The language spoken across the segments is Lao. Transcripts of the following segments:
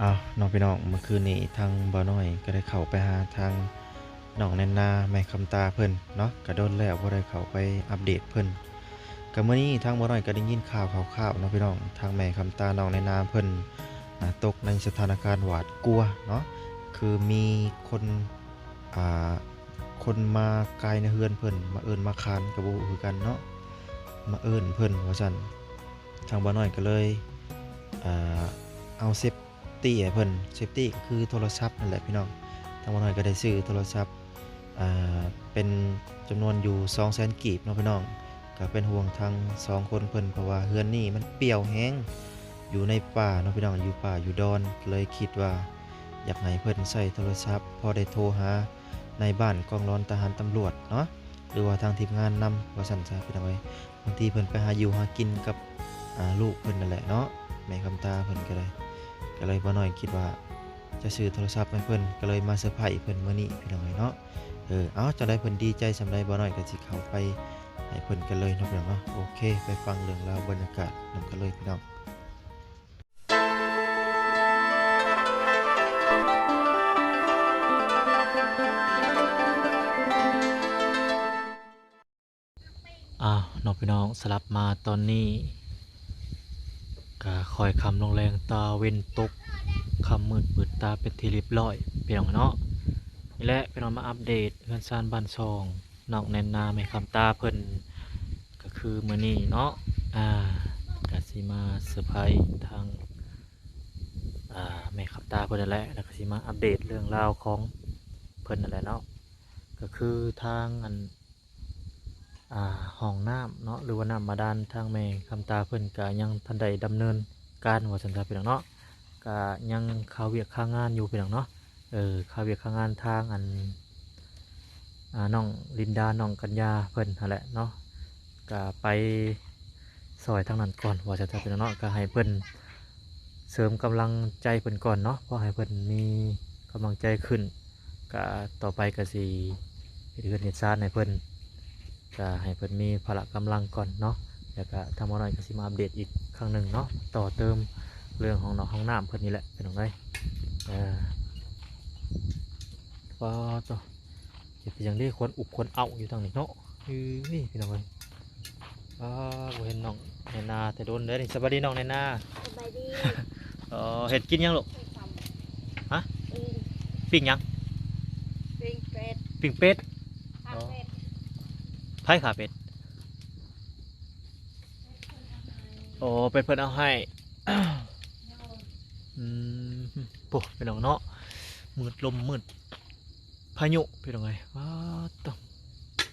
ອ້າວ ເນາະພີ່ນ້ອງ, ເມື່ອຄືນນີ້ທາງບ່າວນ້ອຍກໍໄດ້ເຂົ້າໄປຫາທາງນ້ອງແນນນາ ແມ່ຄຳຕາເພິ່ນເນາະ, ກໍດົນແລ້ວບໍ່ໄດ້ເຂົ້າໄປອັບເດດເພິ່ນ. ກໍມື້ນີ້ທາງບ່າວນ້ອຍກໍໄດ້ຍິນຂ່າວຄ່າວໆເນາະພີ່ນ້ອງ, ທາງແມ່ຄຳຕາ ນ້ອງແນນນາເພິ່ນ ອ່າ ຕົກໃນສະຖານະການຫວາດກົວເນາະ, ຄືມີຄົນ ອ່າ ຄົນມາກາຍໃນເຮືອນເພິ່ນ ມາເອີ້ນມາຂານກໍບໍ່ຮູ້ຄືກັນເນາະ, ມາເອີ້ນເພິ່ນວ່າຊັ້ນ. ທາງບ່າວນ້ອຍກໍເລີຍ ອ່າ ເອົາເຊບຕີ້ໃຫ້ເພິ່ນ, ເຊບຕີ້ກໍຄືໂທລະສັບນັ້ນແຫຼະພີ່ນ້ອງ. ທາງບ່າວນ້ອຍກໍໄດ້ຊື້ໂທລະສັບ ອ່າ ເປັນຈຳນວນຢູ່ສອງແສນກີບເນາະພີ່ນ້ອງ. ກໍເປັນຫ່ວງທັງສອງຄົນເພິ່ນ ເພາະວ່າເຮືອນນີ້ມັນປ່ຽວແຮງ ຢູ່ໃນປ່າເນາະພີ່ນ້ອງ, ຢູ່ປ່າຢູ່ດອນ, ເລີຍຄິດວ່າຢາກໃຫ້ເພິ່ນໃຊ້ໂທລະສັບ ພໍໄດ້ໂທຫານາຍບ້ານ ກອງຫຼອນ ທະຫານ ຕຳຫຼວດເນາະ ຫຼືວ່າທາງທີມງານນຳ ວ່າຊັ້ນຊະພີ່ນ້ອງເອີຍ. ບາງທີເພິ່ນໄປຫາຢູ່ຫາກິນກັບ ອ່າ ລູກເພິ່ນນັ້ນແຫຼະເນາະ, ແມ່ຄຳຕາເພິ່ນກໍໄດ້. ກໍເລີຍບ່າວນ້ອຍຄິດວ່າຈະຊື້ໂທລະສັບໃຫ້ເພິ່ນ, ກໍເລີຍມາເຊີໄພເພິ່ນມື້ນີ້ພີ່ນ້ອງເອີຍເນາະ. ເອີ ເອົາ ຈັ່ງໃດເພິ່ນດີໃຈສ່ຳໃດ ບ່າວນ້ອຍກໍຊິເຂົ້າໄປໃຫ້ເພິ່ນກັນເລີຍເນາະພີ່ນ້ອງເນາະ. ໂອເຄ ໄປຟັງເລື່ອງລາວບັນຍາກາດນຳກັນເລີຍພີ່ນ້ອງ. ອ້າວ ເນາະພີ່ນ້ອງ, ສະຫຼັບມາຕອນນີ້ກະຄ່ອຍຄ່ຳລົງແລງ, ຕາເວັນຕົກ, ຄ່ຳມືດມືດຕາເປັນທີ່ຮຽບຮ້ອຍພີ່ນ້ອງເນາະ. ນີ້ແຫຼະພີ່ນ້ອງ, ມາອັບເດດເຮືອນຊານບ້ານຊ່ອງ ນ້ອງແນນນາ ແມ່ຄຳຕາເພິ່ນ ກໍຄືມື້ນີ້ເນາະ ອ່າ ກໍຊິມາເຊີໄພທາງ ອ່າ ແມ່ຄຳຕາເພິ່ນນັ້ນແຫຼະ, ແລ້ວກໍຊິມາອັບເດດເລື່ອງລາວຂອງເພິ່ນນັ້ນແຫຼະເນາະ. ກໍຄືທາງອັນ ອ່າ ຫ້ອງນ້ຳເນາະ ຫຼືວ່ານ້ຳບາດານ ທາງແມ່ຄຳຕາເພິ່ນກໍຍັງທັນໄດ້ດຳເນີນການ ວ່າຊັ້ນຊະພີ່ນ້ອງເນາະ. ກະຍັງຄາວຽກຄາງານຢູ່ພີ່ນ້ອງເນາະ, ເອີ ຄາວຽກຄາງານທາງອັນ ອ່າ ນ້ອງລິນດາ ນ້ອງກັນຍາເພິ່ນຫັ້ນແຫຼະເນາະ, ກະໄປຊ່ອຍທາງນັ້ນກ່ອນ ວ່າຊັ້ນຊະພີ່ນ້ອງເນາະ. ກະໃຫ້ເພິ່ນເສີມກຳລັງໃຈເພິ່ນກ່ອນເນາະ, ເພື່ອໃຫ້ເພິ່ນມີກຳລັງໃຈຂຶ້ນ, ກະຕໍ່ໄປກະຊິເຮັດເຮືອນເຮັດຊານໃຫ້ເພິ່ນ. ກະໃຫ້ເພິ່ນມີພະລະກຳລັງກ່ອນເນາະ, ແລ້ວກະທາງໝໍນ້ອຍກະຊິມາອັບເດດອີກຄັ້ງໜຶ່ງເນາະ, ຕໍ່ເຕີມເລື່ອງຫ້ອງນອກຫ້ອງນ້ຳເພິ່ນນີ້ແຫຼະພີ່ນ້ອງເອີຍ. ເອີ ປາດໂທ້ ເຮັດຫຍັງເດ້ ຄວັນອຸບຄວັນເອົາຢູ່ທາງນີ້ເນາະ. ເອີຍ ພີ່ນ້ອງເອີຍ ປາດ ບໍ່ເຫັນນ້ອງແນນາແຕ່ດົນເດ້ນີ້. ສະບາຍດີນ້ອງແນນາ. ສະບາຍດີ. ເອີ ເຮັດກິນຫຍັງລູກ? ຮະ? ປີ້ງຫຍັງ? ປີ້ງເປັດ. ປີ້ງເປັດ? ຂ້າເປັດ. ໃຜຂ້າເປັດ? ໂອ້ ເປັດເພິ່ນເອົາໃຫ້. ໂດຍ. ອືມ ໂອ້ ພີ່ນ້ອງເນາະ ມືດລົມມືດພາຍຸພີ່ນ້ອງເອີຍ. ປາດໂທ້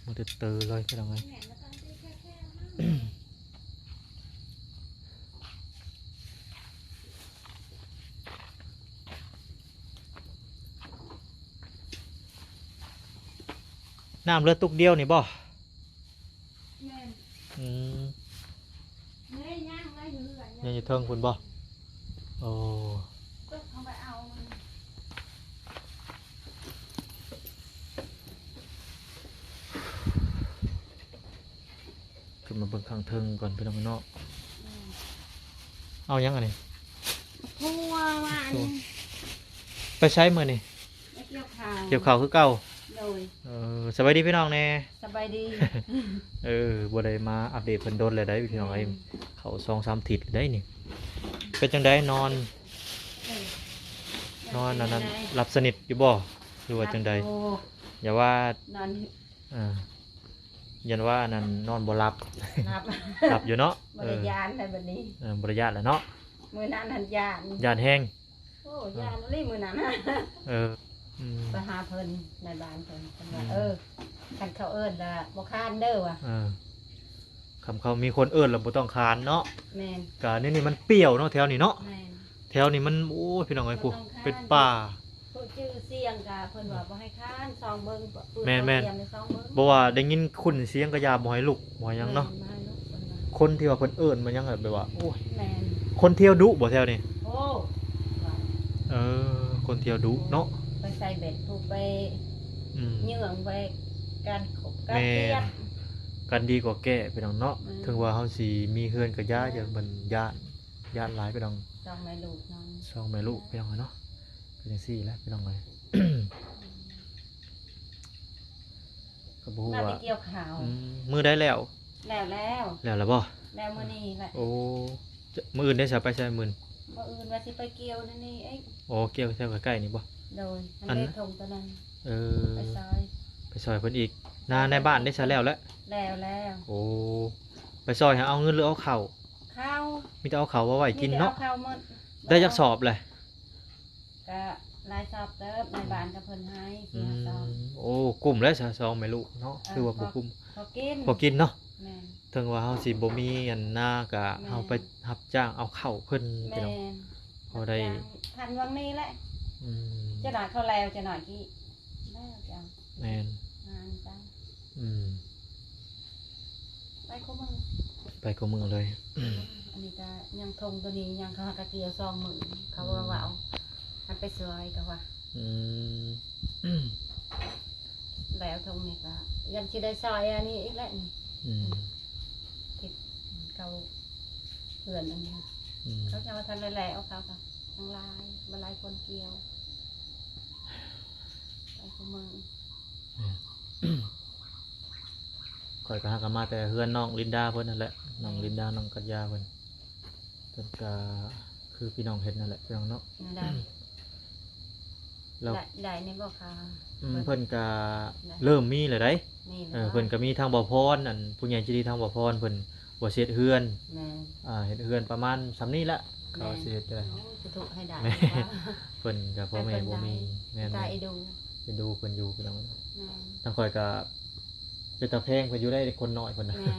ມືດເຕີເລີຍພີ່ນ້ອງເອີຍ. ນ້ຳເຫຼືອຕຸກດຽວນີ້ບໍ່? ແມ່ນ. ອືມ ເອີຍ ຍ່າງໄວ້ເຮືອນ ຍັງຢູ່ເທິງພຸ້ນບໍ່? ໂອ້ ເພິ່ນເຂົ້າໄປເອົາມັນ. ຂຶ້ນມາເບິ່ງຂ້າງເທິງກ່ອນພີ່ນ້ອງເນາະ. ອືມ ເອົາຫຍັງອັນນີ້? ທົ່ວຫວານ. ໄປໃສມື້ນີ້? ໄປກ່ຽວຂ້າວ. ກ່ຽວຂ້າວຄືເກົ່າ? ໂດຍ. ເອີ ສະບາຍດີພີ່ນ້ອງແດ່. ສະບາຍດີ. ເອີ ບໍ່ໄດ້ມາອັບເດດເພິ່ນດົນແລ້ວໄດ໋ພີ່ນ້ອງເອີຍ. ແມ່ນ. ເຂົ້າສອງສາມທິດໄດ໋ນີ້. ເປັນຈັ່ງໃດນອນ? ເອີ ນອນອັນນັ້ນ ຫຼັບສະໜິດຢູ່ບໍ່ ຫຼືວ່າຈັ່ງໃດ? ຫຼັບຢູ່. ຢ່າວ່ານອນ ເອີ ຢ້ານວ່າອັນນັ້ນນອນບໍ່ຫຼັບ. ຫຼັບ ຫຼັບຢູ່ເນາະ. ບໍ່ໄດ້ຢ້ານແລ້ວບັດນີ້. ເອີ ບໍ່ໄດ້ຢ້ານແລ້ວເນາະ. ມື້ນັ້ນຫັ້ນຢ້ານ ຢ້ານແຮງ. ໂອ້ ຢ້ານອີ່ຫຼີມື້ນັ້ນ. ເອີ ອືມ ໄປຫາເພິ່ນໃນບ້ານເພິ່ນ ເພິ່ນວ່າ ອືມ ເອີ ຄັນເຂົາເອີ້ນລະບໍ່ຄ້ານເດີວ່າ. ເອີ ຄັນເຂົາມີຄົນເອີ້ນລະບໍ່ຕ້ອງຄ້ານເນາະ. ແມ່ນ. ກະນີ້ ນີ້ມັນປ່ຽວເນາະ ແຖວນີ້ເນາະ. ແມ່ນ. ແຖວນີ້ມັນ ໂອ້ຍ ພີ່ນ້ອງເອີຍ ຜູ້ ເປັນປ່າ ຜູ້ຈື່ສຽງກະເພິ່ນວ່າບໍ່ໃຫ້ຄ້ານ ສ່ອງເບິ່ງ. ແມ່ນໆ ຕຽມໄປສ່ອງເບິ່ງ ບໍ່ວ່າໄດ້ຍິນຄຸນສຽງກະຢ່າ ບໍ່ໃຫ້ລຸກ ບໍ່ໃຫ້ຫຍັງເນາະ. ແມ່ນ ບໍ່ໃຫ້ລຸກເພິ່ນວ່າ. ຄົນທີ່ວ່າເພິ່ນເອີ້ນມາຫຍັງແບບວ່າ ໂອ້ຍ. ແມ່ນ. ຄົນທ່ຽວດຸບໍ່ແຖວນີ້? ໂອ້ ເອີ ຄົນທ່ຽວດຸເນາະ. ໄປໃສ່ເບັດ ຜູ້ໄປ ອືມ ເຫຍື່ອງໄປ ການ ການ ແມ່ນ ກຽດ ກັນດີກວ່າແກ້ພີ່ນ້ອງເນາະ. ອືມ ເຖິງວ່າເຮົາຊິມີເຮືອນກະຢ່າ ແມ່ນ ຢ້ານມັນຢ້ານ ຢ້ານຫຼາຍພີ່ນ້ອງ. ສອງແມ່ລູກນອນ ສອງແມ່ລູກ ພີ່ນ້ອງເອີຍເນາະ. ເປັນຈັ່ງຊີ້ແຫຼະ ພີ່ນ້ອງເອີຍ ກໍບໍ່ຮູ້ວ່າ ມາແຕ່ກ່ຽວເຂົ້າ. ອືມ ມື້ໃດແລ້ວ? ແລ້ວແລ້ວ ແລ້ວລະບໍ່? ແລ້ວມື້ນີ້ແຫຼະ. ໂອ້ ມື້ອື່ນໄດ້ສະ ໄປໃສມື້ອື່ນ? ມື້ອື່ນວ່າຊິໄປກ່ຽວນັ້ນນີ້ເອງ. ໂອ້ ກ່ຽວແຖວໃກ້ໆນີ້ບໍ່? ໂດຍ ອັນນັ້ນ ອັນເດ້ທົ່ງຕົວນັ້ນ. ເອີ ໄປຊ່ອຍ ໄປຊ່ອຍເພິ່ນອີກ. ນາໃນບ້ານໄດ້ສະ ແລ້ວແຫຼະ? ແລ້ວແລ້ວ. ໂອ້ ໄປຊ່ອຍຫາເອົາເງິນ ຫຼືເອົາເຂົ້າ? ເຂົ້າ ມີແຕ່ເອົາເຂົ້າມາໄວ້ກິນເນາະ. ໄດ້ຈັກສອບແຫຼະ? ກະຫຼາຍສອບເຕີບ ໃນບ້ານກະເພິ່ນໃຫ້ ອືມ ສີ່ຫ້າສອບ. ໂອ້ ກຸ້ມແລ້ວສະ ສອງແມ່ລູກເນາະ. ເອີ ຖືວ່າບໍ່ກຸ້ມ ພໍກິນ ພໍກິນເນາະ. ແມ່ນ ເຖິງວ່າເຮົາຊິບໍ່ມີອັນນາກະ ແມ່ນ ເຮົາໄປຮັບຈ້າງເອົາເຂົ້າເພິ່ນ ແມ່ນ ພີ່ນ້ອງ ພໍໄດ້ ຮັບຈ້າງທັນຫວ່າງນີ້ແຫຼະ. ອືມ ຈະໜ້ອຍເຂົາແລ້ວ ຈະໜ້ອຍກີ້ແລ້ວ ຈະເອົາ ແມ່ນ ງານຈ້າງ. ອືມ ໄປຄູ່ມື້ ໄປຄູ່ມື້ເລີຍ. ອັນນີ້ກະຍັງທົ່ງໂຕນີ້ຍັງ ເຂົາຫາກະກ່ຽວສອງມື້ ເຂົາວ່າ ອືມ ວ່າເອົາ ໃຫ້ໄປຊ່ອຍ ເຂົາວ່າ. ອືມ ແລ້ວທົ່ງນີ້ກະຍັງຊິໄດ້ຊ່ອຍອັນນີ້ອີກແຫຼະນີ້. ອືມ ເຮັດເຂົ້າເຮືອນອັນນີ້ ອືມ ເຂົາຍັງບໍ່ທັນໄດ້ແລ້ວ ເຂົາກະຍັງຫຼາຍ ບໍ່ຫຼາຍຄົນກ່ຽວ ໄປຄູ່ມື້. ແມ່ນ ຂ້ອຍກໍຫາກໍມາແຕ່ເຮືອນນ້ອງລິນດາເພິ່ນນັ້ນແຫຼະ ນ້ອງລິນດາ ນ້ອງກັດຍາເພິ່ນ ເພິ່ນກໍຄືພີ່ນ້ອງເຫັນນັ້ນແຫຼະ ພີ່ນ້ອງເນາະ. ແນວໃດ ແລ້ວ ໄດ້ ໄດ້ນີ້ບໍ່ຄະ? ອືມ ເພິ່ນ ເພິ່ນກໍ ໄດ້ ເລີ່ມມີແລ້ວໃດ໋. ເອີ ເພິ່ນກໍມີທາງບໍ່ພອນ ອັນຜູ້ໃຫຍ່ໃຈດີທາງບໍ່ພອນ ເພິ່ນ ບໍ່ຊິເຮັດເຮືອນ. ແມ່ນ ອ່າ ເຮັດເຮືອນປະມານສ່ຳນີ້ລະ ເຂົາ ແມ່ນ ຊິເຮັດຈັ່ງໃດ. ໂອ້ ສາທຸໃຫ້ໄດ້ ແມ່ນ ເພິ່ນກໍພໍ່ແມ່ບໍ່ມີ. ແມ່ນ ຕາເອັນດູ ເອັນດູເພິ່ນຢູ່ ພີ່ນ້ອງ. ແມ່ນ ທາງຂ້ອຍກໍເປັນຕາແພງເພິ່ນຢູ່ໄດ໋ ຄົນນ້ອຍເພິ່ນນະ. ແມ່ນ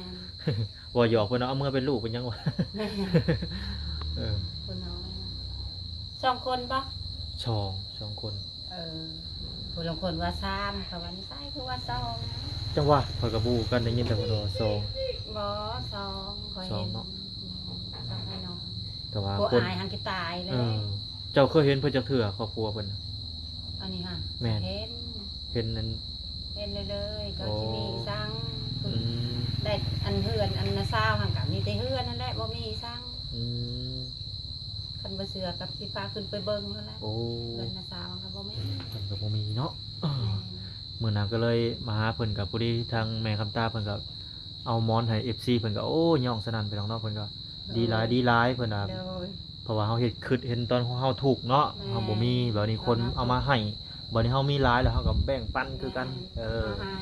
ເວົ້າຫຍອກເພິ່ນວ່າ ເອົາເມືອເປັນລູກເປັນຫຍັງວະ. ແມ່ນ ເອີ ຄົນນ້ອຍ ສອງຄົນບໍ່? ສອງ ສອງຄົນ. ເອີ ຜູ້ລາງຄົນວ່າສາມ ເຂົາວ່າໃສຄືວ່າສອງ. ຈັ່ງຫວະ ຂ້ອຍກໍບໍ່ຮູ້ຄືກັນ ໄດ້ຍິນແຕ່ເພິ່ນວ່າສອງ. ບໍ່ ສອງ ຂ້ອຍເຫັນ ສອງເນາະ ສອງພີ່ນ້ອງ ແຕ່ວ່າຜູ້ ຄົນ ອາຍຫັ້ນຄືຕາຍເລີຍ. ເອີ ເຈົ້າເຄີຍເຫັນເພິ່ນຈັກເທື່ອ ຄອບຄົວເພິ່ນນະ? ອັນນີ້ຫະ ແມ່ນ ເຫັນ ເຫັນນັ້ນ ເຫັນເລີຍໆ ກໍ ໂອ້ ຊິມີອີ່ສັງ. ອືມ ໄດ້ອັນເຮືອນອັນນ້າສາວຫັ້ນກໍມີແຕ່ເຮືອນຫັ້ນແຫຼະ ບໍ່ມີອີ່ສັງ. ອືມ ຄັນບໍ່ເຊື່ອກໍຊິພາຂຶ້ນໄປເບິ່ງຫັ້ນແຫຼະ. ໂອ້ ເຮືອນນ້າສາວຫັ້ນກໍບໍ່ມີ ເພິ່ນກໍບໍ່ມີເນາະ. ແມ່ນ ມື້ນັ້ນກໍເລີຍມາຫາເພິ່ນ ກໍພໍດີທາງແມ່ຄຳຕາເພິ່ນກໍເອົາໝອນໃຫ້ເອັຟຊີ ເພິ່ນກໍ ໂອ້ ຍ້ອງສະໜັ່ນ ພີ່ນ້ອງເນາະ. ເພິ່ນກໍ ໂດຍ ດີຫຼາຍ ດີຫຼາຍ ເພິ່ນວ່າ ເອີ ເພາະວ່າເຮົາເຮັດ ຄຶດເຫັນຕອນເຮົາທຸກເນາະ. ແມ່ນ ເຮົາບໍ່ມີ ບາດນີ້ຄົນເອົາມາໃຫ້ ບາດນີ້ເຮົາມີຫຼາຍແລ້ວ ເຮົາກໍແບ່ງປັນຄືກັນ. ແມ່ນ ເອີ ເຮົາໃຫ້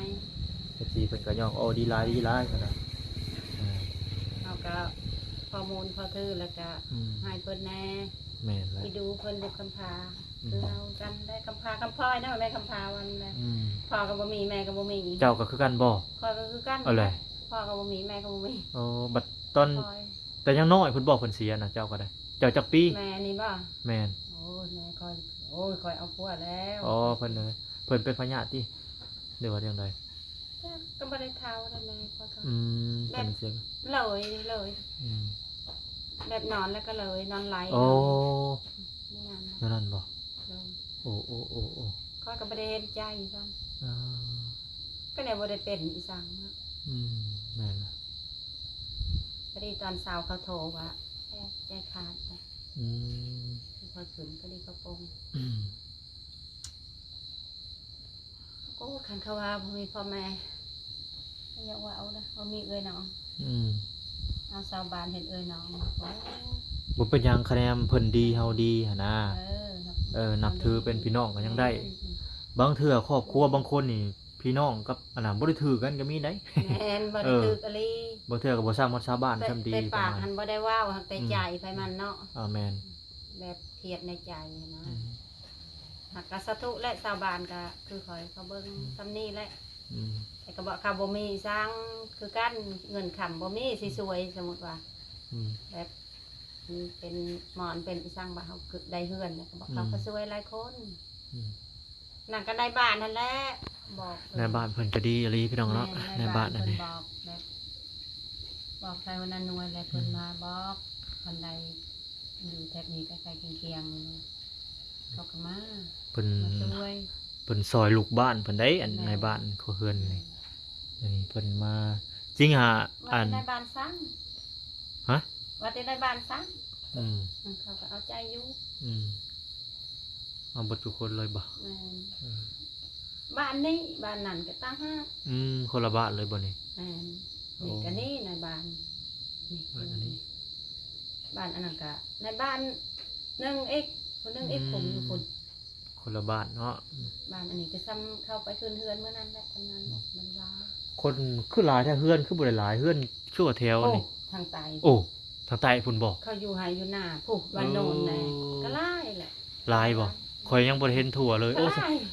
ເອັຟຊີ ເພິ່ນກໍຍ້ອງ ໂອ້ ດີຫຼາຍ ດີຫຼາຍ ເພິ່ນວ່າ. ເອີ ເຮົາກໍພໍມູນພໍຖື ແລ້ວກໍ ອືມ ໃຫ້ເພິ່ນແດ່. ແມ່ນແຫຼະ ທີ່ດູເພິ່ນລູກກຳພ້າ ອືມ ຄືເຮົາກັນໄດ້ ກຳພ້າກຳພ້ອຍເນາະ ແມ່ກຳພ້າວັນນະ. ອືມ ພໍ່ກໍບໍ່ມີ ແມ່ກໍບໍ່ມີ. ເຈົ້າກໍຄືກັນບໍ່? ຂ້ອຍກໍຄືກັນ. ເອົາແຫຼະ ພໍ່ກໍບໍ່ມີ ແມ່ກໍບໍ່ມີ. ໂອ້ ບັດຕອນ ຂ້ອຍ ແຕ່ຍັງນ້ອຍພຸ້ນບໍ່ ເພິ່ນເສຍນະ? ເຈົ້າກໍໄດ້ ເຈົ້າຈັກປີ? ແມ່ນີ້ບໍ່? ແມ່ນ. ໂອ້ຍ ແມ່ຂ້ອຍ ໂອ້ຍ ຂ້ອຍເອົາຜົວແລ້ວ. ອໍ ເພິ່ນ ເພິ່ນເປັນພະຍາດຕິ ຫຼືວ່າຈັ່ງໃດ? ກໍບໍ່ໄດ້ເຖົ້າແລ້ວແມ່ຂ້ອຍກໍ ອືມ ແບບ ເພິ່ນເສຍ ເລີຍ ເລີຍ. ອືມ ແບບນອນແລ້ວກໍເລີຍ ນອນໄຫຼ. ໂອ້ ແນວນັ້ນ ແນວນັ້ນບໍ່? ໂດຍ. ໂອ້ ໂອ້ ໂອ້ ໂອ້ ຂ້ອຍກໍບໍ່ໄດ້ເຫັນໃຈຊ້ຳ. ອ່າ ກໍແນວບໍ່ໄດ້ເປັນອີ່ສັງເນາະ. ອືມ ແມ່ນລະ. ພໍດີຕອນເຊົ້າເຂົາໂທວ່າ ແອ ໃຈຂາດ. ອືມ ຂ້ອຍຂຶ້ນ ພໍດີເຂົາປົງ. ອືມ ໂອ້ ຄັນເຂົາວ່າບໍ່ມີພໍ່ແມ່ ກໍຢາກວ່າເອົານະ ບໍ່ມີເອື້ອຍນ້ອງ. ອືມ ເອົາຊາວບ້ານເຮັດເອື້ອຍນ້ອງ. ໂອ້ ບໍ່ເປັນຫຍັງ ຄະແນນເພິ່ນດີເຮົາດີຫັ້ນນາ. ເອີ ເອີ ນັບຖືເປັນພີ່ນ້ອງກໍຍັງໄດ້. ແມ່ນ ບາງເທື່ອຄອບຄົວບາງຄົນນີ້ ພີ່ນ້ອງກັບອັນນັ້ນບໍ່ໄດ້ຖືກກັນກໍມີໄດ໋. ແມ່ນ ບໍ່ໄດ້ຖືກອີ່ຫຼີ. ເອີ ບາງເທື່ອກໍບໍ່ຊ້ຳຮອດຊາວບ້ານຊ້ຳດີ. ແຕ່ປາກຫັ້ນບໍ່ໄດ້ເວົ້າ ຫາກແຕ່ໃຈໃຜມັນເນາະ. ອືມ ອາ ແມ່ນ ແບບຄຽດໃນໃຈຫັ້ນນະ. ອືມ ຫາກກໍສາທຸແຫຼະ ຊາວບ້ານກໍຄືຂ້ອຍ ເຂົາເບິ່ງ ອືມ ສ່ຳນີ້ແຫຼະ. ອືມ ແຕ່ກໍບອກເຂົາບໍ່ມີອີ່ສັງຄືກັນ ເງິນຄຳບໍ່ມີຊິຊ່ວຍ ສົມມຸດວ່າ ອືມ ແບບ ເປັນໝອນເປັນອີ່ສັງ ບາດເຮົາໄດ້ເຮືອນ ແລ້ວກໍບອກເຂົາ ອືມ ກໍຊ່ວຍຫຼາຍຄົນ. ອືມ ນາງກໍນາຍບ້ານຫັ້ນແຫຼະ ບອກ ນາຍບ້ານເພິ່ນກໍດີອີ່ຫຼີ ພີ່ນ້ອງເນາະ. ແມ່ນ ນາຍບ້ານ ນາຍບ້ານອັນນີ້ ເພິ່ນບອກແບບ ບອກໃສ່ຫົວໜ້າໜ່ວຍ ແລ້ວເພິ່ນ ອືມ ມາບອກ ອັນໃດຢູ່ແຖບນີ້ ໃກ້ໆຄຽງໆ ເຂົາກໍມາ ເພິ່ນ ມາຊ່ວຍ ເພິ່ນຊ່ອຍລູກບ້ານເພິ່ນໄດ໋. ອັນ ແມ່ນ ນາຍບ້ານຄົວເຮືອນນີ້ ແມ່ນ ອັນນີ້ເພິ່ນມາຈິງຫາ ວ່າ ອັນ ແຕ່ນາຍບ້ານສັ່ງ. ຮະ? ວ່າແຕ່ນາຍບ້ານສັ່ງ. ອືມ ເຂົາກໍເອົາໃຈຢູ່. ອືມ ເອົາເບິດທຸກຄົນເລີຍບໍ່? ແມ່ນ. ເອີ ບ້ານນີ້ ບ້ານນັ້ນກໍຕ່າງຫາກ. ອືມ ຄົນລະບ້ານເລີຍບໍ່ນີ້? ແມ່ນ. ໂອ້ ນີ້ກໍນີ້ໃນບ້ານນີ້ ບ້ານອັນນີ້ ບ້ານອັນນັ້ນກໍໃນບ້ານໜຶ່ງອີກ ຜູ້ໜຶ່ງອີກ ອືມ ຄົນຢູ່ພຸ້ນ. ຄົນລະບ້ານເນາະ. ບ້ານອັນນີ້ກໍຊ່ຳເຂົ້າໄປຂຶ້ນເຮືອນມື້ນັ້ນແຫຼະ ຄົນງານບໍ່ ອືມ ມັນຫຼາຍ. ຄົນຄືຫຼາຍແທ້ ເຮືອນຄືບໍ່ໄດ້ຫຼາຍ ເຮືອນຄືວ່າແຖວ ໂອ້ ນີ້ ທາງໃຕ້. ໂອ້ ທາງໃຕ້ພຸ້ນບໍ່? ເຂົາຢູ່ໄຮ່ຢູ່ນາພຸ້ນ ບ້ານໂນນແດ່ ເອີ ກໍຫຼາຍແຫຼະ. ຫຼາຍບໍ່? ຂ້ອຍຍັງບໍ່ໄດ້ເຫັນທົ່ວເລີຍ. ໂອ້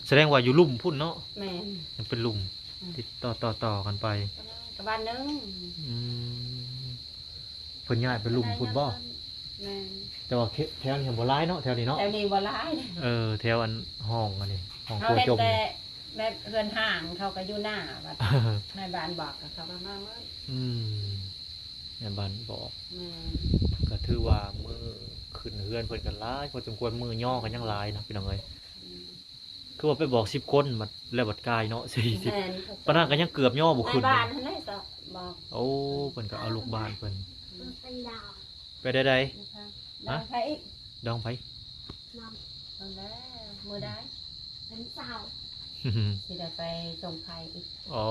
ສະແດງວ່າຢູ່ລຸ່ມພຸ້ນເນາະ. ແມ່ນ ຍັງເປັນລຸ່ມ ອືມ ຕິດຕໍ່ໆກັນໄປ. ກໍບ້ານໜຶ່ງ. ອືມ ເພິ່ນຍ້າຍໄປລຸ່ມພຸ້ນບໍ່? ແມ່ນ. ແຕ່ວ່າເຂ- ແຖວນີ້ບໍ່ຫຼາຍເນາະ ແຖວນີ້ເນາະ. ແຖວນີ້ບໍ່ຫຼາຍ. ເອີ ແຖວອັນຫ້ອງອັນນີ້ ຫ້ອງຄົວຈົ່ມ ເຮົາເຫັນແຕ່ແບບເຮືອນຮ່າງ ເຂົາກໍຢູ່ໜ້າວັດ ໃນບ້ານບອກ ເຂົາກໍມາເໝິດ. ອືມ ໃນບ້ານບອກ. ແມ່ນ. ກໍຖືວ່າມື້ຂຶ້ນເຮືອນເພິ່ນກໍຫຼາຍພໍສົມຄວນ ມື້ຍໍກໍຍັງຫຼາຍນະ ພີ່ນ້ອງເອີຍ. ອືມ ຄືວ່າໄປບອກສິບຄົນ ບັດ ແລ້ວບັດກາຍເນາະ ສີ່ສິບ. ແມ່ນ. ປານນັ້ນກໍຍັງເກືອບຍໍບໍ່ຂຶ້ນ. ໃນບ້ານຫັ້ນແຫຼະ ບອກ. ໂອ້ ເພິ່ນກໍເອົາລູກບ້ານເພິ່ນ. ອືມ ໄປດອງ. ໄປໄດ້ໃດ? ດອງໃຜອີກ? ດອງໃຜ? ດອງ. ເອົາແລ້ວ ມື້ໃດ? ວັນເສົາ ຊິໄດ້ໄປສົ່ງໄຂ່ອີກ. ອໍ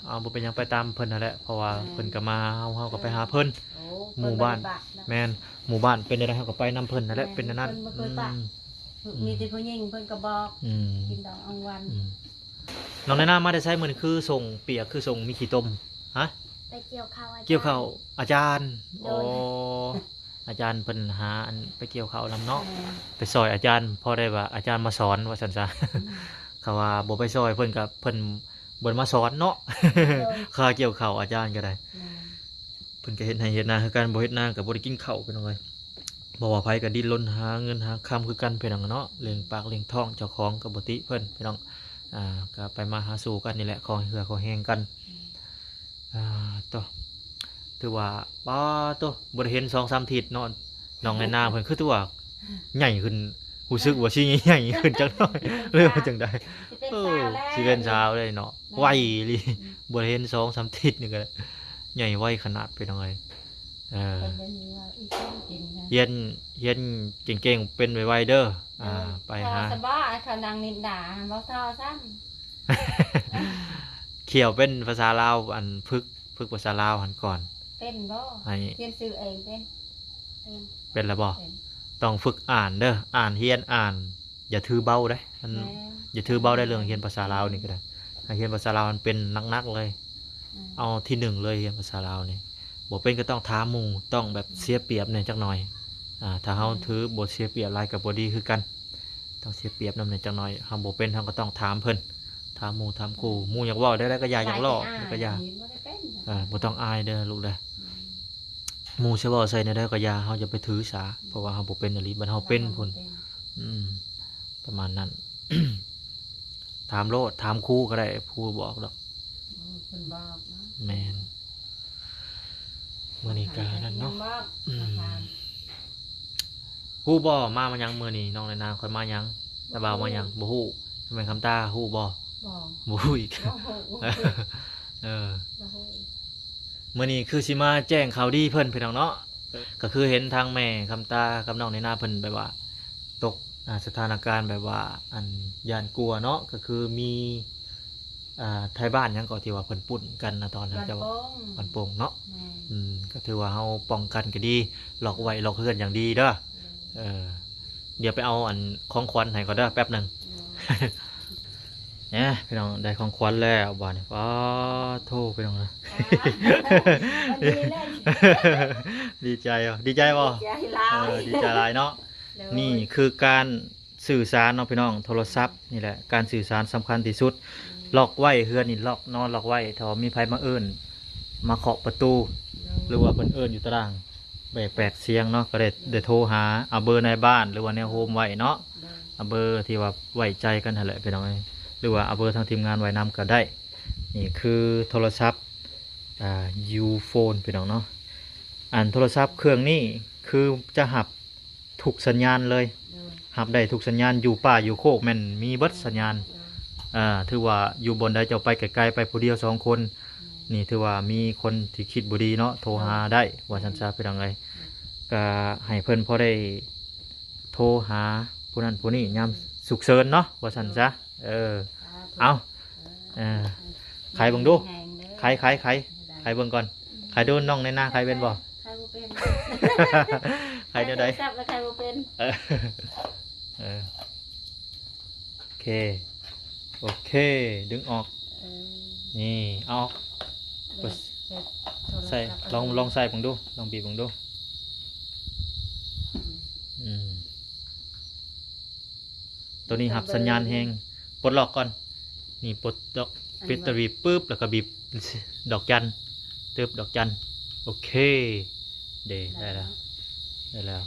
ເອົາ ບໍ່ເປັນຫຍັງ ໄປຕາມເພິ່ນຫັ້ນແຫຼະ ເພາະວ່າ ແມ່ນ ເພິ່ນກໍມາຫາເຮົາ ເຮົາກໍໄປຫາເພິ່ນ. ໂອ້ ໝູ່ບ້ານ ເພິ່ນບໍ່ໄດ້ບັກນະ. ແມ່ນ. ໝູ່ບ້ານເປັນແນວໃດ ເຮົາກໍໄປນຳເພິ່ນຫັ້ນແຫຼະ. ແມ່ນ. ເປັນແນວນັ້ນ. ເພິ່ນບໍ່ເຄີຍປະ. ອືມ ມີແຕ່ຜູ້ຍິງເພິ່ນກໍບອກ. ອືມ ກິນດອກອາງວັນ. ອືມ ນ້ອງນາຍນາມາແຕ່ໃສມື້ນີ້ ຄືສົ່ງປຽກ ຄືສົ່ງມີຂີ້ຕົມ? ຮະ? ໄປກ່ຽວເຂົ້າອາຈານ. ກ່ຽວເຂົ້າອາຈານ. ໂດຍ. ອໍ ອາຈານເພິ່ນຫາອັນໄປກ່ຽວເຂົ້ານຳເນາະ. ແມ່ນ. ໄປຊ່ອຍອາຈານ ພໍໄດ້ວ່າອາຈານມາສອນວ່າຊັ້ນຊະ. ອືມ ເຂົາວ່າບໍ່ໄປຊ່ອຍເພິ່ນກໍເພິ່ນບໍ່ໄດ້ມາສອນເນາະ. ໂດຍ. ຄ່າກ່ຽວເຂົ້າອາຈານກໍໄດ້. ແມ່ນ. ເພິ່ນກໍເຮັດໄຮ່ເຮັດນາຄືກັນ ບໍ່ເຮັດນາກໍບໍ່ໄດ້ກິນເຂົ້າ ພີ່ນ້ອງເອີຍ. ບໍ່ວ່າໃຜກໍດີ້ນລົນຫາເງິນຫາຄຳຄືກັນ ພີ່ນ້ອງເນາະ. ລ້ຽງປາກລ້ຽງທ້ອງເຈົ້າຂອງກໍບໍ່ຕິເພິ່ນ ພີ່ນ້ອງ. ອ່າ ກໍໄປມາຫາສູ່ກັນນີ້ແຫຼະ ຂໍໃຫ້ເຫື່ອຂໍແຮງກັນ. ອ່າ ໂຕ ຖືວ່າ ປາໂຕ ບໍ່ໄດ້ເຫັນສອງສາມທິດເນາະ. ນ້ອງນາຍນາເພິ່ນຄືຖືວ່າໃຫຍ່ຂຶ້ນ ຮູ້ສຶກວ່າຊິໃຫຍ່ຂຶ້ນຈັກໜ້ອຍ ຫຼືວ່າຈັ່ງໃດ? ເອີ ຊິເປັນສາວແລ້ວເນາະ. ແມ່ນ. ໄວອີ່ຫຼີ. ອືມ ບໍ່ໄດ້ເຫັນສອງສາມທິດນີ້ກໍໃຫຍ່ໄວຂະໜາດ ພີ່ນ້ອງເອີຍ. ເອີ ເພິ່ນກໍມີວ່າອີກເປັນນະ ຮຽນ ຮຽນເກັ່ງໆ ເປັນໄວໆເດີ. ອ່າ ໂດຍ. ໄປຫາ ເຂົາສະບາຍ ເຂົານັ່ງນິນດາ ບໍ່ເທົ່າຊ້ຳ. ຂຽວເປັນພາສາລາວ ອັນ ຝຶກ ຝຶກພາສາລາວຫັ້ນກ່ອນ. ເປັນບໍ່? ໃຫ້ ຮຽນຊື່ເອງເປັນ? ເປັນ. ເປັນແລ້ວບໍ່? ເປັນ. ຕ້ອງຝຶກອ່ານເດີ ອ່ານ ຮຽນອ່ານ ຢ່າຖືເບົາເດ້. ມັນ ແມ່ນ ຢ່າຖືເບົາໄດ້ ເລື່ອງຮຽນພາສາລາວນີ້ກໍໄດ້. ໃຫ້ຮຽນພາສາລາວມັນເປັນໜັກໆເລີຍ. ອືມ ເອົາທີໜຶ່ງເລີຍ ຮຽນພາສາລາວນີ້. ບໍ່ເປັນກໍຕ້ອງຖາມໝູ່ ຕ້ອງແບບ ອືມ ເສຍປຽບແດ່ຈັກໜ້ອຍ. ອ່າ ຖ້າເຮົາ ອືມ ຖືບໍ່ເສຍປຽບຫຼາຍກໍບໍ່ດີຄືກັນ. ຕ້ອງເສຍປຽບນຳແດ່ຈັກໜ້ອຍ. ເຮົາບໍ່ເປັນ ເຮົາກໍຕ້ອງຖາມເພິ່ນ ຖາມໝູ່ຖາມຄູ່. ອືມ ໝູ່ຢາກເວົ້າແນວໃດກໍຢ່າ ຢາກເວົ້າ ກໍຢ່າ. ອືມ ເອີ ບໍ່ຕ້ອງອາຍເດີລູກເດີ. ອືມ ໝູ່ຊິເວົ້າໃສ່ແນວໃດກໍຢ່າ ເຮົາຢ່າໄປຖືສາ ເພາະວ່າເຮົາບໍ່ເປັນອີ່ຫຼີ ບັດເຮົາເປັນພຸ້ນ. ເຮົາບໍ່ເປັນ. ອືມ ປະມານນັ້ນ. ຖາມໂລດ ຖາມຄູກໍໄດ້ ຄູບອກດອກ. ໂອ້ ເພິ່ນບອກເນາະ. ແມ່ນ. ມື້ນີ້ກະນັ້ນເນາະ. ອືມ ຮູ້ບໍ່ ມາ ມາຫຍັງມື້ນີ້ ນ້ອງນາຍນາ ຂ້ອຍມາຫຍັງ ຕາບ່າວມາຫຍັງ ບໍ່ຮູ້. ແມ່ຄຳຕາ ຮູ້ບໍ່? ບໍ່ ບໍ່ຮູ້ອີກ. ບໍ່ຮູ້ ເອີ ບໍ່ຮູ້. ມື້ນີ້ຄືຊິມາແຈ້ງຂ່າວດີເພິ່ນ ພີ່ນ້ອງເນາະ. ກໍຄືເຫັນທາງແມ່ຄຳຕາກັບນ້ອງນາຍນາເພິ່ນແບບວ່າຕົກ ອ່າ ສະຖານະການແບບວ່າ ອັນ ຢ້ານກົວເນາະ ກໍຄືມີ ອ່າ ໄທບ້ານຫຍັງກໍທີ່ວ່າເພິ່ນປຸ້ນກັນນະ ຕອນນັ້ນ ບ້ານໂປ່ງ ເຈົ້າ ບ້ານໂປ່ງເນາະ. ແມ່ນ. ອືມ ກໍຖືວ່າເຮົາປ້ອງກັນກໍດີ ລັອກໄວ້ ລັອກເຮືອນຢ່າງດີເດີ. ໂດຍ. ເອີ ດຽວໄປເອົາ ອັນ ຂອງຂວັນໃຫ້ກ່ອນເດີ ແປັບໜຶ່ງ. ໂດຍ. ແໜ ພີ່ນ້ອງ ໄດ້ຂອງຂວັນແລ້ວບາດນີ້. ປາໂທ້ ພີ່ນ້ອງເອີຍ ອ່າ ດີໃຈບໍ່? ດີໃຈບໍ່? ດີໃຈຫຼາຍ. ເອີ ດີໃຈຫຼາຍເນາະ. ໂດຍ. ນີ້ຄືການ ສື່ສານເນາະພີ່ນ້ອງ ໂທລະສັບນີ້ແຫຼະ ການສື່ສານສຳຄັນທີ່ສຸດ. ອືມ ລັອກໄວ້ ເຮືອນນີ້ລັອກເນາະ ລັອກໄວ້. ຖ້າວ່າມີໃຜມາເອີ້ນ ມາເຄາະປະຕູ ໂດຍ ຫຼືວ່າເພິ່ນເອີ້ນຢູ່ຕາລ່າງແບບແປດສຽງເນາະ ກໍໄດ້ ໂດຍ ໄດ້ໂທຫາ ເອົາເບີນາຍບ້ານ ຫຼືວ່າແນວໂຮມໄວ້ເນາະ. ໂດຍ. ເອົາເບີທີ່ວ່າໄວ້ໃຈກັນຫັ້ນແຫຼະພີ່ນ້ອງເອີຍ ຫຼືວ່າເອົາເບີທາງທີມງານໄວ້ນຳກໍໄດ້. ນີ້ຄືໂທລະສັບ ອ່າ ຢູໂຟນ ພີ່ນ້ອງເນາະ. ອັນໂທລະສັບເຄື່ອງນີ້ຄືຈະຮັບ ທຸກສັນຍານເລີຍ. ໂດຍ. ຮັບໄດ້ທຸກສັນຍານ ຢູ່ປ່າຢູ່ໂຄກແມ່ນມີເບິດສັນຍານ. ໂດຍ. ອ່າ ຖືວ່າຢູ່ບ່ອນໃດເຈົ້າໄປໄກໆ ໄປຜູ້ດຽວສອງຄົນ ໂດຍ ນີ້ຖືວ່າມີຄົນທີ່ຄິດບໍ່ດີເນາະ ໂທຫາໄດ້ ໂດຍ ວ່າຊັ້ນຊະ ໂດຍ ພີ່ນ້ອງເອີຍ. ໂດຍ. ກ ກໍໃຫ້ເພິ່ນພໍໄດ້ໂທຫາຜູ້ນັ້ນຜູ້ນີ້ຍາມສຸກເສີນເນາະ ວ່າຊັ້ນຊະ. ເອີ ເອົາ ເອີ ຂາຍເບິ່ງດູ ຂາຍ ຂາຍ ຂາຍ ຂາຍເບິ່ງກ່ອນ. ຂາຍດູ ນ້ອງໃນນາຂາຍເປັນບໍ່? ຂາຍບໍ່ເປັນ. ຂາຍແນວໃດ? ຂາຍໂທລະສັບແລ້ວຂາຍບໍ່ເປັນ. ເອີ ເອີ ໂອເຄ ໂອເຄ ດຶງອອກ. ເອີ ນີ້ ເອົາອອກ. ເອີ ໃສ່ ລອງ ລອງໃສ່ເບິ່ງດູ ລອງບີບເບິ່ງດູ. ອືມ ໂຕນີ້ຮັບສັນຍານແຮງ. ປົດລັອກກ່ອນ. ນີ້ປົດລັອກ ແບັດເຕີຣີປຶບ ແລ້ວກໍບີບດອກຈັນ ຕຶບ ດອກຈັນ. ໂອເຄ ເດ້ ໄດ້ແລ້ວ ໄດ້ແລ້ວ.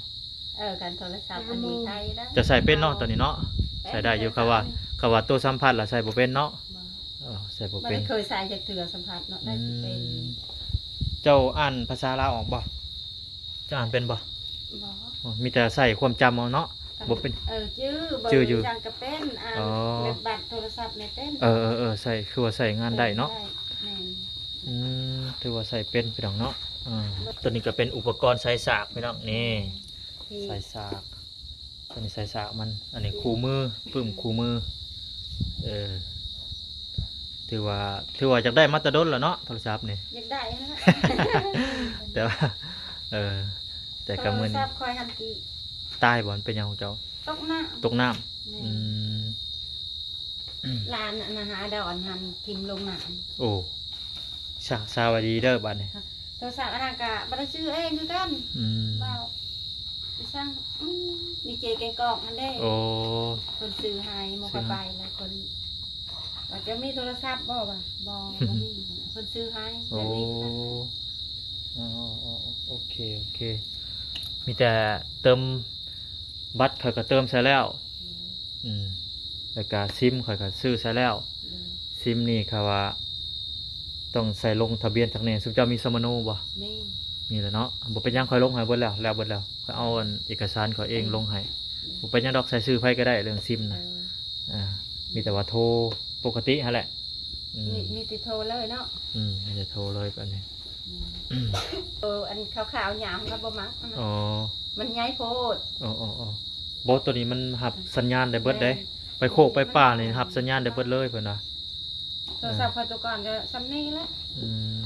ເອີ ຄັນໂທລະສັບອັນນີ້ໄດ້ແລ້ວ. ຈະໃຊ້ເປັນເນາະ ຕອນນີ້ເນາະ? ເປັນ ໃຊ້ໄດ້ຢູ່. ຄັນວ່າ ຄັນວ່າໂຕສຳຜັດລະໃຊ້ບໍ່ເປັນເນາະ? ບໍ່ ເອີ ໃຊ້ບໍ່ເປັນ. ບໍ່ໄດ້ເຄີຍໃຊ້ຈັກເທື່ອສຳຜັດເນາະ. ອືມ ໄດ້ຊິເປັນ. ເຈົ້າອ່ານພາສາລາວອອກບໍ່? ເຈົ້າອ່ານເປັນບໍ່? ບໍ່ ມີແຕ່ໃຊ້ຄວາມຈຳເອົາເນາະ. ບໍ່ເປັນ. ເອີ ຈື່ ຈື່ຢູ່ ຫຍັງກໍເປັນ. ອ່ານ ອໍ ແບບບັດໂທລະສັບນີ້ເປັນ. ເອີ ເອີ ເອີ ໃຊ້ ຄືວ່າໃຊ້ງານໄດ້ເນາະ. ເອີ ແມ່ນ. ອືມ ຖືວ່າໃຊ້ເປັນພີ່ນ້ອງເນາະ. ເອີ ໂຕນີ້ກໍເປັນອຸປະກອນສາຍສາກພີ່ນ້ອງ. ນີ້ ສາຍສາກ ໂຕນີ້ສາຍສາກມັນ. ອັນນີ້ຄູ່ມື ປຶ້ມຄູ່ມື. ເອີ ຖືວ່າ ຖືວ່າຢາກໄດ້ມາແຕ່ດົນແລ້ວເນາະ ໂທລະສັບນີ້. ຢາກໄດ້ຫັ້ນແຫຼະ ແຕ່ວ່າ ເອີ ແຕ່ກໍມື້ນີ້ ໂທລະສັບຂ້ອຍຫັ້ນຕິ ຕາຍບໍ່? ມັນເປັນຫຍັງຂອງເຈົ້າ? ຕົກນ້ຳ. ຕົກນ້ຳ. ແມ່ນ. ອືມ ຫຼານອັນນະຫາດອນຫັ້ນຖິ້ມລົງນ້ຳ. ໂອ້ ສະ ສະບາຍດີເດີບາດນີ້. ໂທລະສັບອັນນັ້ນກະບໍ່ໄດ້ຊື້ເອງຄືກັນ. ອືມ ເວົ້າໄປສັ່ງ ອືມ ດີເຈແກງກອກຫັ້ນເດ້. ໂອ້ ເພິ່ນຊື້ໃຫ້ໝູ່ຂ້ອຍໄປ ແລ້ວເພິ່ນວ່າ ເຈົ້າມີໂທລະສັບບໍ່? ວ່າ ບໍ່ ບໍ່ມີ. ເພິ່ນຊື້ໃຫ້. ໂອ້ ແບບນີ້ຄືກັນ. ອໍ ໂອເຄ ໂອເຄ ມີແຕ່ເຕີມ ບັດຂ້ອຍກໍເຕີມໃສ່ແລ້ວ. ອືມ ອືມ ແລ້ວກະຊິມຂ້ອຍກໍຊື້ໃສ່ແລ້ວ. ອືມ ຊິມນີ້ຂ້ອຍວ່າຕ້ອງໃສ່ລົງທະບຽນຈັກແດ່. ຊຸມເຈົ້າມີສຳມະໂນບໍ່? ມີ ມີແລ້ວເນາະ. ບໍ່ເປັນຫຍັງ ຂ້ອຍລົງໃຫ້ເບິດແລ້ວ ແລ້ວເບິດແລ້ວ. ຂ້ອຍເອົາອັນເອກະສານຂ້ອຍເອງ ອືມ ລົງໃຫ້. ອືມ ບໍ່ເປັນຫຍັງດອກ ໃສ່ຊື່ໃຜກໍໄດ້ເລື່ອງຊິມນະ. ເອີ ອ່າ ມີແຕ່ວ່າໂທປົກກະຕິຫັ້ນແຫຼະ. ອືມ ມີ ມີແຕ່ໂທເລີຍເນາະ. ອືມ ມີແຕ່ໂທເລີຍບາດນີ້. ອືມ ເອີ ອັນຂາວໆຫຍ້າມັນກໍບໍ່ມັກນະ. ອໍ ມັນໃຫຍ່ໂພດ. ອໍໆໆ ບໍ່ ໂຕນີ້ມັນຮັບສັນຍານໄດ້ເບິດເດ້. ແມ່ນ ໄປໂຄກໄປປ່ານີ້ ມັນຮັບສັນຍານໄດ້ເບິດເລີຍເພິ່ນວ່າ. ໂທລະສັບຂ້ອຍໂຕກ່ອນກໍສ່ຳນີ້ແຫຼະ. ອືມ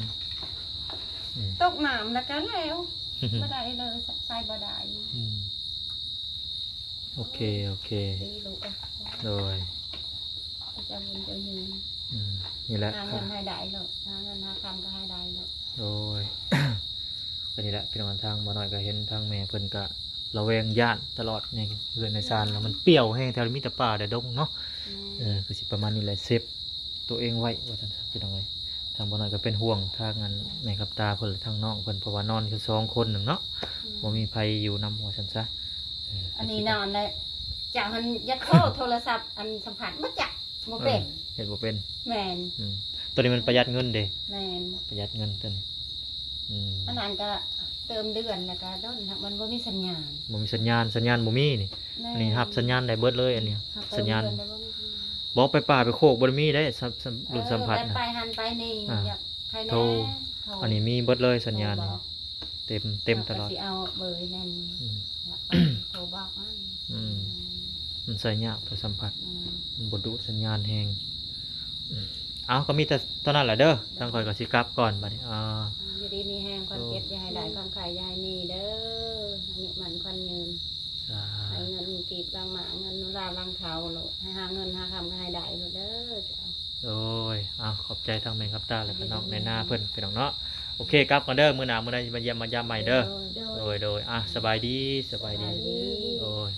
ອືມ ຕົກນ້ຳແລ້ວກໍແລ້ວ ບໍ່ໄດ້ເລີຍ ໃຊ້ບໍ່ໄດ້. ອືມ ໂອເຄ ໂອເຄ ດີລູກເອີຍ. ໂດຍ ເຈົ້າບຸນເຈົ້າຍືນ. ອືມ ນີ້ແຫຼະ ຫາເງິນໃຫ້ໄດ້ໂລດ ຫາເງິນຫາຄຳກໍໃຫ້ໄດ້ໂລດ. ໂດຍ ກໍນີ້ແຫຼະພີ່ນ້ອງ ທາງບ່າວນ້ອຍກໍເຫັນທາງແມ່ເພິ່ນກໍລະແວງຢ້ານຕະຫຼອດ ໃນເຮືອນໃນຊານ ແລ້ວມັນປ່ຽວແຮງ ແຖວນີ້ມີແຕ່ປ່າແຕ່ດົງເນາະ. ແມ່ນ. ເອີ ຄືຊິປະມານນີ້ແຫຼະ ເຊບ ໂຕເອງໄວ້ວ່າຊັ້ນຊະພີ່ນ້ອງເອີຍ. ທາງບ່າວນ້ອຍກໍເປັນຫ່ວງທາງອັນແມ່ກັບຕາເພິ່ນ ແລະ ທາງນ້ອງເພິ່ນ ເພາະວ່ານອນຢູ່ສອງຄົນໜຶ່ງເນາະ. ອືມ ບໍ່ມີໃຜຢູ່ນຳວ່າຊັ້ນຊະ. ເອີ ອັນນີ້ນອນແລ້ວ ເຈົ້າຫັ້ນຢາກໂທໂທລະສັບ ອັນສຳພາດບໍ່ຈັກ ບໍ່ເປັນ. ເອີ ເຮັດບໍ່ເປັນ. ແມ່ນ. ອືມ ໂຕນີ້ມັນປະຢັດເງິນເດ້. ແມ່ນ ປະຢັດເງິນໂຕນີ້. ອືມ ອັນນັ້ນກໍເຕີມເດືອນ ແລ້ວກໍດົນ ມັນບໍ່ມີສັນຍານ ບໍ່ມີສັນຍານ ສັນຍານບໍ່ມີນີ້. ແມ່ນ. ອັນນີ້ຮັບສັນຍານໄດ້ເບິດເລີຍ ອັນນີ້ ຮັບເຕີມເດືອນໄດ້ບໍ່ມີສັນຍານ. ບໍ່ໄປປ່າໄປໂຄກບໍ່ໄດ້ມີເດ້ ສຳ ສຳ ລຸ້ນສຳພັດນະ. ເອີ ໄປຫັ້ນໄປນີ້ ອ່າ ຢາກໃຜແດ່ ໂທ ໂທ ອັນນີ້ມີເບິດເລີຍສັນຍານນີ້ ໂທບອກ ເຕັມ ເຕັມຕະຫຼອດ. ເຮົາກໍຊິເອົາເບີນັ້ນ ອືມ ໂທບອກມັນ. ອືມ ມັນໃຊ້ຍາກໂທສຳພັດ. ອືມ ມັນບໍ່ດູດສັນຍານແຮງ. ເອົາ ກໍມີແຕ່ເທົ່ານັ້ນແຫຼະເດີ ທາງຂ້ອຍກໍຊິກັບກ່ອນບາດນີ້. ອ່າ ຢູ່ດີມີແຮງ ຄວາມເຈັບຢ່າໃຫ້ໄດ້ ຄວາມໄຂ້ຢ່າໃຫ້ມີເດີ ອາຍຸໝັ້ນຂວັນຍືນ. ສາ ໃຫ້ເງິນກີບຫຼັງມາ ເງິນໜູລາຫຼັງເຖົ້າໂລດ ໃຫ້ຫາເງິນຫາຄຳກໍໃຫ້ໄດ້ໂລດເດີ. ໂດຍ ເອົາ ຂອບໃຈທັງແມ່ກັບຕາ ແລະກະນ້ອງໃນນາເພິ່ນພີ່ນ້ອງເນາະ. ໂອເຄ ກັບກ່ອນເດີ ມື້ໜ້າມື້ໃດຊິມາຢ້ຽມມາຢາມໃໝ່ເດີ. ໂດຍ ໂດຍ ໂດຍ ອ່າ ສະບາຍດີ ສະບາຍດີ ສະບາຍດີ. ໂດຍ.